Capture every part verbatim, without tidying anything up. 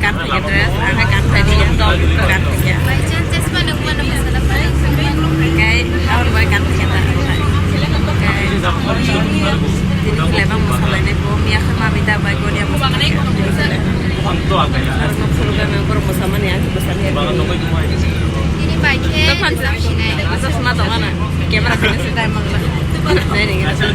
Kan pakai dress, anak kan tadi yang tahu itu kan pakai. Guys, awal boy kan pakai dress. Guys, ini kelebang masalah ini, bom ya, sama minta baik dia masalah. Harus masuk ke nang, baru masalah nih, aku pesan ya. Ini baik ya. Masa semua tahu mana? Kamera sini sih, time mana? Nah, ini kita.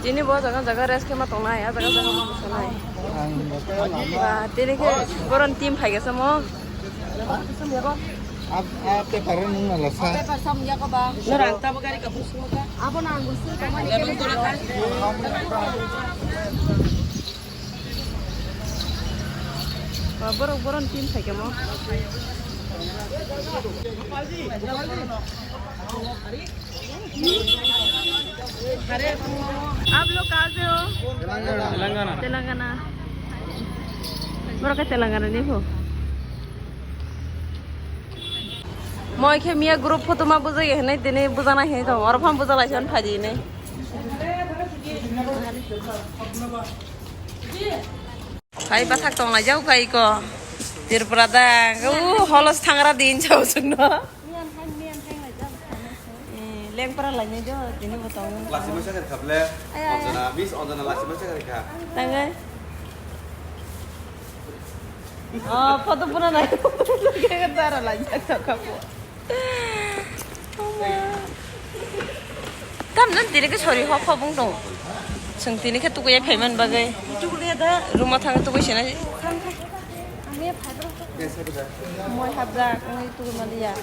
Chini bo jaga jaga rest khe ma tongnai, a jaga jaga ma tongnai. Ba, tini khe boron team phai khe samo. Ap, ap, paper nung na lasa. Norang tabo gari ka busu ka. Abo nang busu ka mani. Ba, borok boron team phai khe mo. आप लोग कहाँ से हो? तेलंगाना। Telangana. Borok khe Telangana ni pho. Moi khe miya group photo ma bujai hinai tini bujana hinai tong. Oro phang bujalai san phaji hinai. Hai bathak tong lai jau kai ko. Tripura da. U holos thangra din jau sunno. Eh, lengpra lainai jo, tini bo tongo. Lachima sakha kha ble. Ay, ay, ay. Anjana, Miss Anjana lachima sakha kha. Tangai. Oh, photo puna nai. Kaya dara lai jak to kapo. Tam nan tini ke sori hok hok bung tong. Seng tini ke tukuya payment bagai. Tukuya da. Ruma thang tukuya sini. Moi habjak, moi tuku maliya.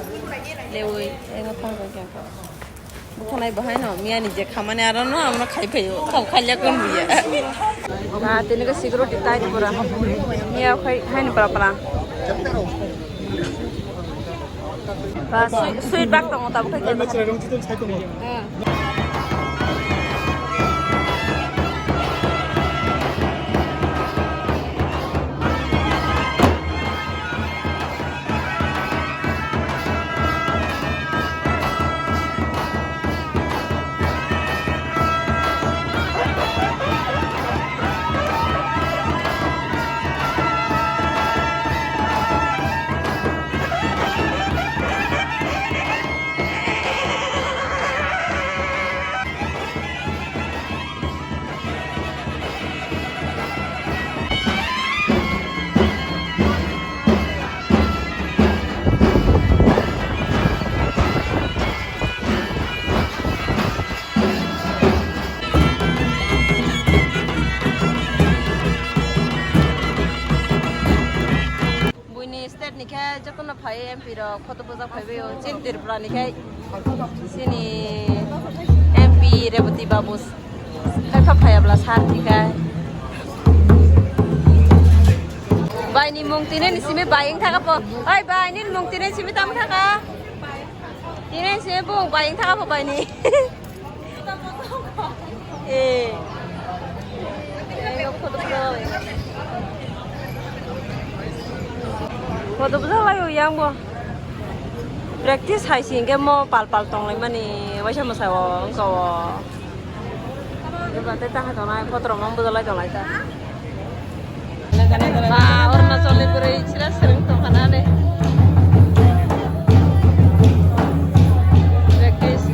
Lewi, engo phone koi kya ko. Bukhanai bahai no, miya ni je khamani aro no, amno khai phayo. Khau khalya kon buya. Ah, tini ko security tight pura. Miya khai, khai ni pura pura. Ba, sweet, sweet bak tongo, tabuk khai kya. Buini state ni khe jotono phai M P rok photo bujak phai bai o, chini Tripura ni khe chini M P Rebati Babu khai pha phai abla sar thi khai. Bai ni mung tini ni simi bai wng thaka po. Oi bai ni mung tini simi tam thaka. Tini simi bung bai wng thaka po bai ni. Eh. Eh, photo bujak. Photo bujak lai o yang bo. Practice hai si hingke mo pal pal tong lai mani, waisa mwsa o, wngka o. Bwsate ta hai tong nai, photo rok no bujak lai tong lai ta. Ba, Arunachal ni bwrwi sira swrwng tongkha na de. Practice.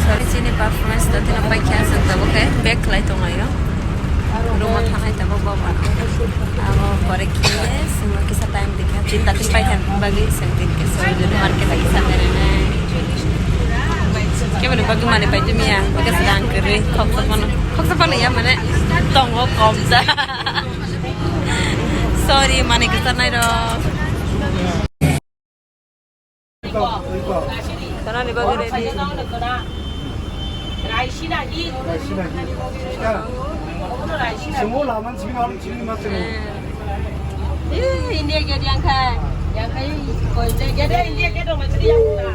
Sorry, chini performance da tino paikha, chwng tabuk khe back khlai tonglaio. Room o thanai tabuk boba. Abo pore khe simo kisa time dikha. Chinta tin pai thang bagwi seng tin khe song jodi market agi sa mere nai. Khe mane bagwi mane pai jumia. Baga sedang kere. Khoksa pano. Khoksa pano ya mane. Tongo kom ja. Sorry mane kisa nai ro. Kanani bagwi ready? Raisi nagi. Raisi nagi. Ya. Semua laman sini orang sini macam ni. Eh, India gate yang kai. Yang kai, koi India gate, India gate dong macam yang kai.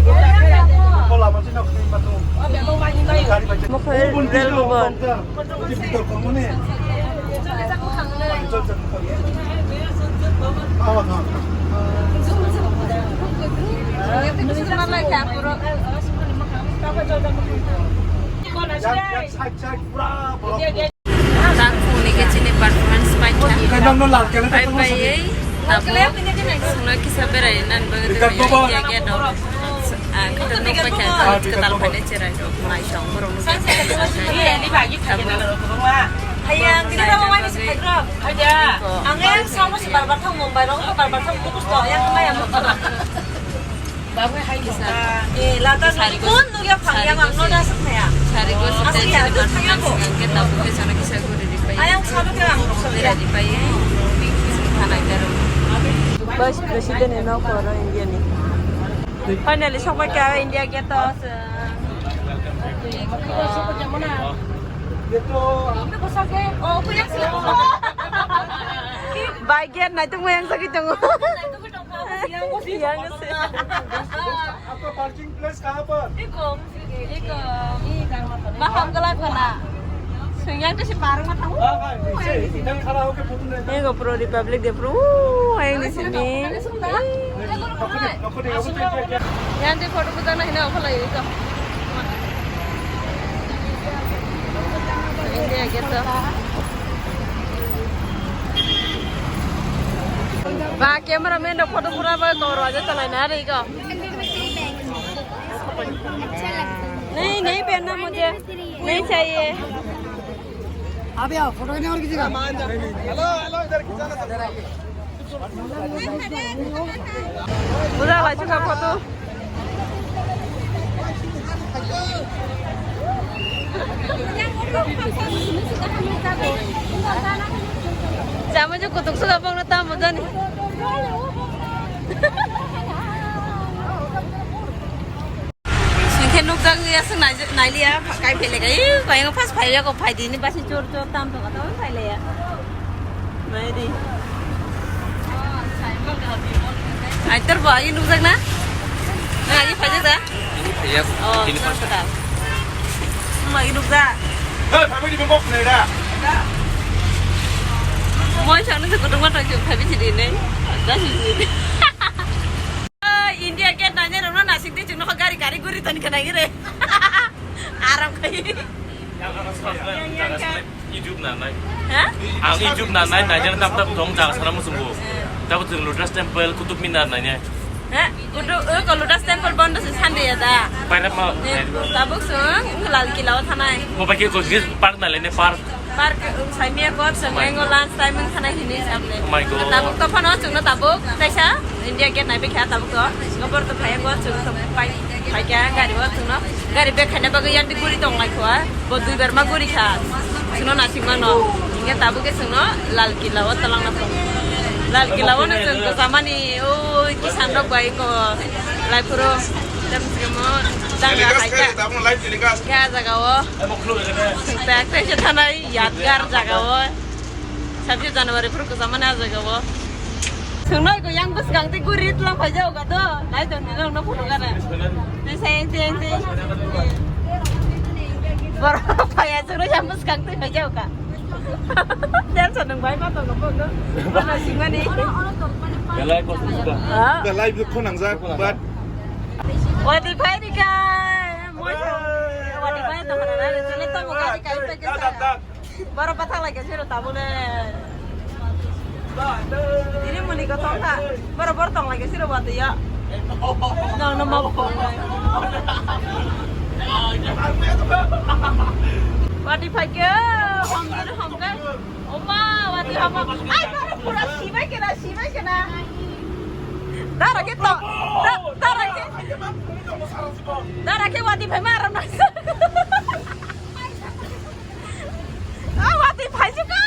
Semua laman sini orang sini macam. Oh, biar mau main main. Gari macam. Mukhoir rail bubon. Tang phone ni khe chini performance paikha. Pai pai ei, tabuk sungno kisa berai nani bagwi tongmani India gate o. Ah, khe tabuk paikha, kwtal phainai cherai rok, naisong borok nukha. Hayang, tini tamo wani se khairok. Ang yang sama se barbar thang Mumbai rok, barbar thang mukus to, yang kemaya mukus. Babu hai kisa. Eh, lata sari kun nugya phang yang ang noda se khaya. Sari go sita chini barbar thang yang khe tabuk khe sana kisa guri ripai. Ayang sabu khe ang nuksa. Guri ripai. Khana garo. Vice President ni nok oro India ni. Finally sokpai kha India gate o. Bai gate naituk mayang sagwi tongo. Yang se. आपका parking place कहाँ पर? Maham kwlai phana. Swngyang twi se barwng ma thango. हाँ, हाँ, इसे इधर खड़ा होके फोटो लेना। Ego pro Republic de pro. Ayang ni simi. Yang di photo budak na hina ophalai ito. India gate to. Ba camera man rok photo pura ba koro aja chalai na re iko. नहीं, नहीं पहनना मुझे, नहीं चाहिए। अभी आओ, फोटो नहीं और किसी का। हेलो, हेलो, इधर खींचा ना सबको। Budak lai chukha photo. Chama je kutuk suka bang na tamo jani. Sungkhe nukjak ya sung nai-, nailiya, kai phele kai, bayang pas phaiya ko phai dini basi chor chor tam to kata phaileya. Nai di. Aitor bo agi nukjak na? Na agi phaijak da? Ini phaiya. Oh, ini pas. Hospital. Magi nukjak. Hei, phaibai di bengkok nai da. Moi sakno se kutung ma tong phaibi sidi nai. Da sidi. India gate nainai rokno nasik di chwngno gari gari guri toni khwnai re. Aram khai. YouTube nanai. Ha? Ang YouTube nanai, naijak tam tam tong jaga sana muchungo. Tabo chwng Lotus Temple, Qutub Minar nainai. Ha? Kutu, eh, ko Lotus Temple bondo se Sunday ya da. Pairap ma. Eh, tabuk sung, Lal Kila o thanai. Mo pakai ko park na lene park. Park, um, saimia kot, sung engo lunch time wng thanai hini samne. Oh my God. Tabuk to phano chwngno tabuk, taisa India gate nai bekha tabuk to. Gobor to phai kot, chwng to pai, pai kya gari o chwngno. Gari bek khaina bagwi yang di guri tong lai khwa. Bo dui bar ma guri kha. Chwngno nasing mano. Inge tabuk ke chwngno Lal Killa o talang na thang. Lal Killa o no chwng kwchamani, o kisan rok bai ko lai phuru. Dem simo danga hai ka. Kya jaga o. Chwng tak tak se thanai. Yadgar jaga o. Sabbish January phuru kwchamani ah jaga o. Chwngno eko yang bwskang tei guri tlang phai jago ka to. Nai tong di nokno photo gana. Tei sayang sayang tei. Borok phai ya chwngno yang bwskang tei phai jago ka. Tension nung bai ma tong ko. Bana singmani. Belai kosong suka. Ha? Belai khonang jak, but. Wati phai di ka. Moi wati phai tong na. Chwngno tamo gari kai phai ka. Borok bathang lai khe sero tabule. Tini muni ko tongkha. Borok borok tong lai khe sero wati ya. Nong no mok. Wati phai khe. Homdar, homdar. Oma, wati hama. Ai, dara pura sibai kena, sibai kena. Dara ke to, da-, dara ke, dara ke wati phai mara na. Ah, wati phai juka.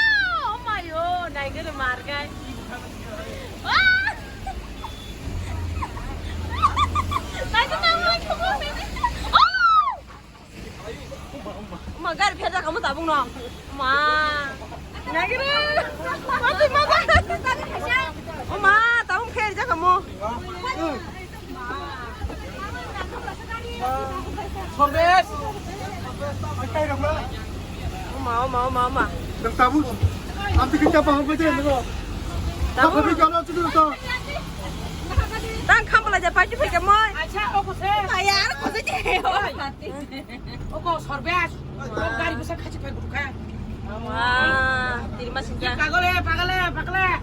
Oh my, oh, nai gere mar gai. Ah! Nai gere mar gai. Oh! Ma, gari pherjak kamo tabuk no. Ma. Nagire. Mati mata. O ma, tabuk pherjak kamo. Sorbes. O ma, o ma, o ma, o ma. Nang tabuk. Amti kita paham betul nang. Tabuk. Tapi kalau tu tu. Tang kham bela ja pati phai kamo. Acha, o ko se. Ayar, ko se je. Oko sorbes. Gari bisa khachi phai gutukha. Wah, tirma sinja. Pagal hai, pagal hai, pagal hai.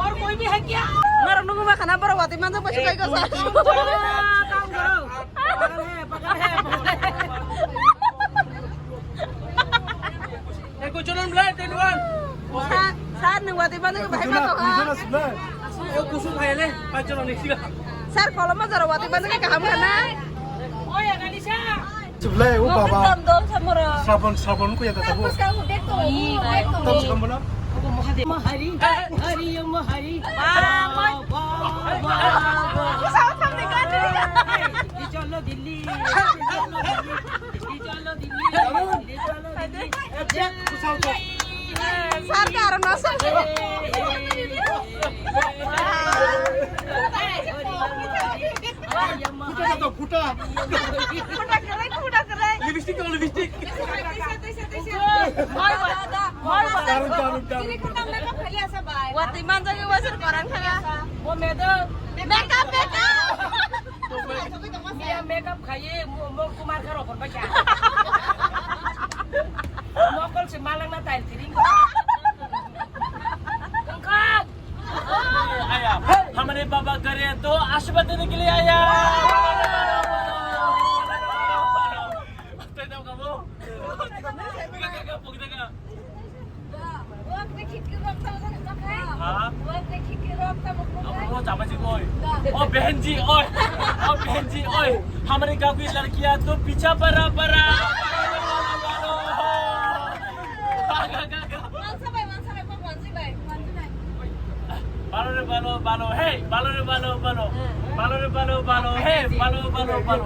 Aur koi bhi hai kya? Maro nungu ma khana boro wati manjak pasu kai ko sa. Pagal hai, pagal hai, pagal hai. Eko jonom lai, ten wan. Sir, sir, nwng wati bana ke bahai ma to ha. Eko kusum hai le, panchalong ni siga. Sir, kolom ma jora wati bana ke kaham khana. Oi, Analisha. Jiblai, o baba. Dol samoro. Sabon, sabon ko ya ta sabo. Tam samona. Mahari, hari, mahari. Ba, ba, ba, ba. Sa samne ka ni. Di chalo Delhi, di chalo Delhi. Sir ka aro na sir. Phuta to phuta. Phuta kwrwi, phuta kwrwi. Lipstick to lipstick. Darun, darun, darun. Watwi manjagwi wasir koran khaya. Makeup, makeup. Miya makeup khaye, mo, mo kumar kharo kon bacha. Mokol se malang na tail tiring. Kongkak. आया। हमारे बाबा करे तो आशीर्वाद देने के लिए आया। हाँ? अब वो चाचा जी, ओए। ओ बहन जी, ओए। ओ बहन जी, ओए। हमारे गांव की लड़कियां तो पीछा पड़ा, पड़ा। ভালো রে ভালো, ভালো, হে, ভালো রে ভালো, ভালো। ভালো রে ভালো, ভালো, হে, ভালো, ভালো, ভালো।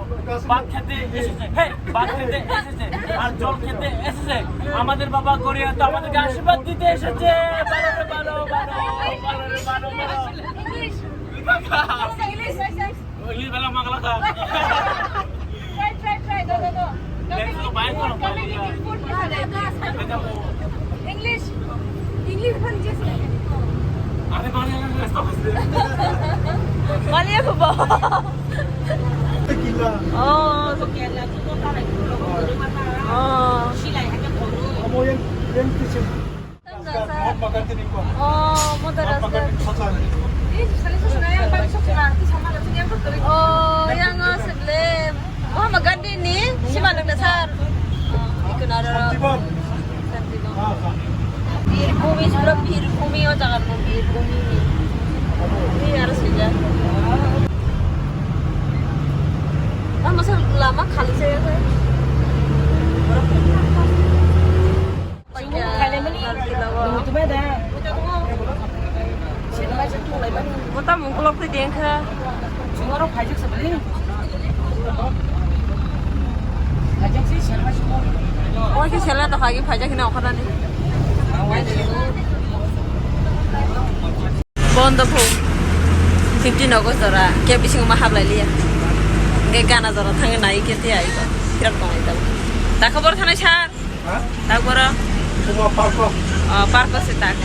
ভাত খেতে এসেছে, হে, ভাত খেতে এসেছে। আর জল খেতে এসেছে। আমাদের বাবা গরিয়া তো আমাদেরকে আশীর্বাদ দিতে এসেছে। ভালো রে ভালো, ভালো, ভালো রে ভালো, ভালো। English. English, English. English bela magla kha. Try, try, try. Go, go, go. Let's go, bhai, karo, bhai. English. English bhai, just. Are, bhai, rasta bas de. Maliya ko ba. Tequila. Oh. Oh. Amo yang, yang kitchen. Oh, Mahatma Gandhi ni ko. Oh, Mahatma Gandhi ni ko. Oh, yang sebelum Mahatma Gandhi ni simalwng da sir. Oh, ikon aro. Santibon. Santibon. Ah, ah. Bir Bhumi, pura Bir Bhumi o jaga no, Bir Bhumi ni. Ni aro sida. Ah, masa lama khali saya. Bo tamo ukolog twi tengkha. Omo khe selna tongkha, agini phaijak hino ongkhornani. Bondo phu fifteen August jora khe bisingo ma hablai liya. Hingke gana jora thangwi nai khe tei ai ba. Phirak tongnai tabuk. Da khobor thanai sir. Ha? Tak boro. Cuma park kok. Oh, park ko se tak.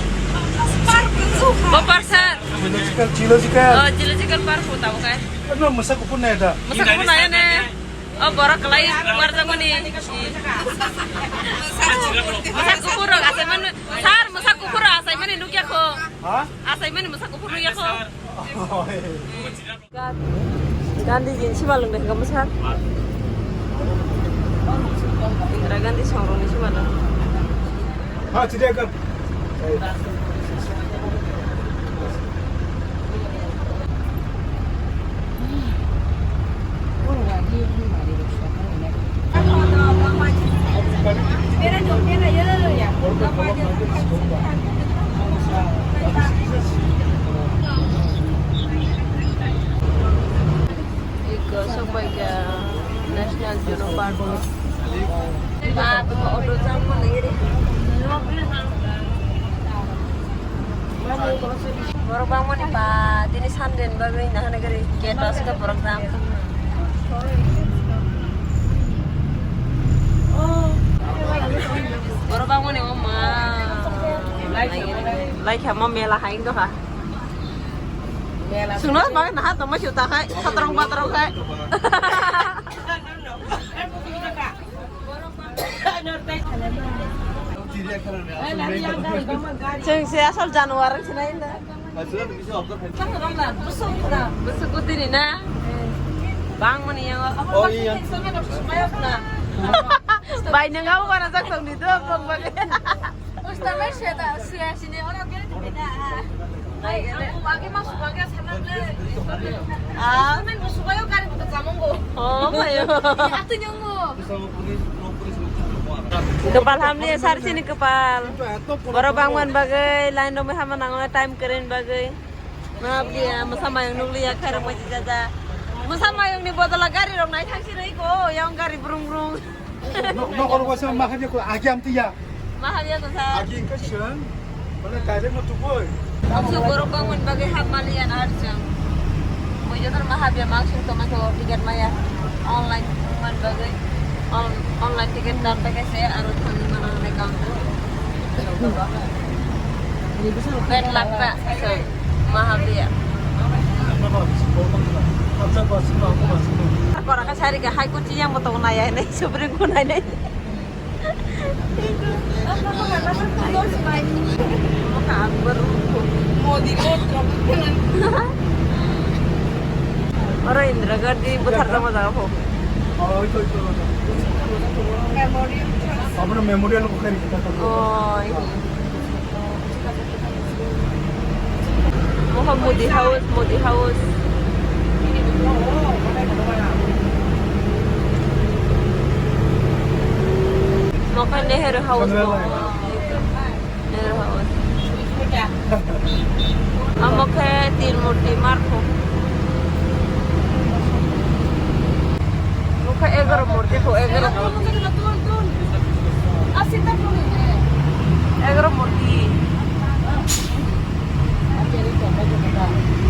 Bo park sir. Geological, geological. Oh, geological park ko tabuk kai. Ano masa kupu nai da. Masa kupu nai ne. Oh, borok kalai warjak mani. Masa kuphur rok asai mani, sir, masa kuphur rok asai mani nukya kho. Ha? Asai mani masa kuphur nukya kho. Gandhi ji ni simalwng de kamo sir. Indira Gandhi songrok ni simalwng. Iko sok bai kha National Geographic. Ba, auto jam mo nai re. Borok bangmani ba, tini Sunday ni bagwi nahana gari gate o aswk borok jam. Borok bangmani o ma. Lai kha mo mela hai wngkha. Sungno bang naha tongma chuta khai, khatrong batrong khai. Chwng se asal januar wng sinai na. Bwswk kutini na? Bang mani yang. Oh, iya. Bai nang abo mana jak tong ni do bang bang. Customer seta, seta sini orang kiri tu beda. Ai, aku bagi masuk bagi sama le. Ah. Customer masuk ayo kari buka samonggo. Oh, ayo. Aku nyongo. Kepal hamni sar sini kepal. Borok bangman bagai, line rok hama nango time keren bagai. Mabli ya, masa mayung nukli ya, khairok mai jaja. Masa mayung ni bodola gari rok nai thang sini ko, yang gari brung brung. Nok, nok oro waisa ma khaje ko agi am tiya. Ma khaje ko sa. Agi engka siyan. Bole direct no tuboi. Ang so borok bang mon bagai hap mali yan ar jang. Mo jotor ma hap ya mang sung to ma so ticket maya. Online man bagai. On-, online ticket dan pakai se aro thang mana ne counter. Bad luck pa. So, ma hap ya. Kora ka sari ka hai ko chiyang mo to nai ai nai, subri ko nai nai. Oro Indira Gandhi buthar tongma jaga pho. Memorial. Abono memorial ko kari kita. Oh. Moha Modi House, Modi House. Moha Nehru House, Nehru House. Amo khe tin murti marko. Mokhe egaro murti ko, egaro murti. Egaro murti.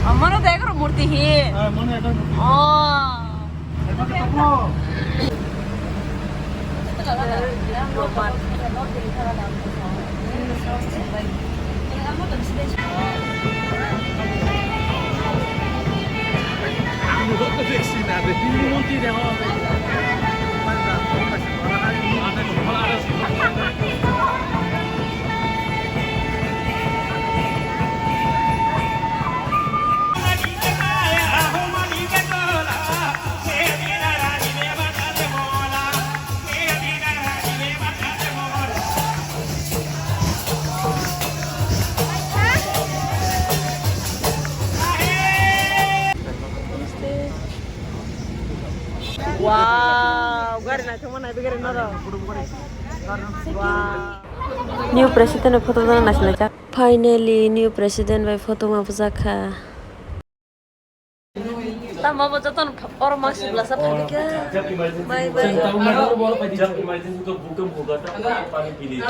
Amano de egaro murti hi. Ah, mano egaro murti. Oh. Egaro murti. Wow, gari naithokma naibe gari norok. Wow. New president ni photo dana naisinglaijak. Finally, new president bai photo ma bujakha. Tamo bo jotono oro ma siglasa phaikha. Bye bye. Jab emergency to bhukamp hoga, tab pani ke liye.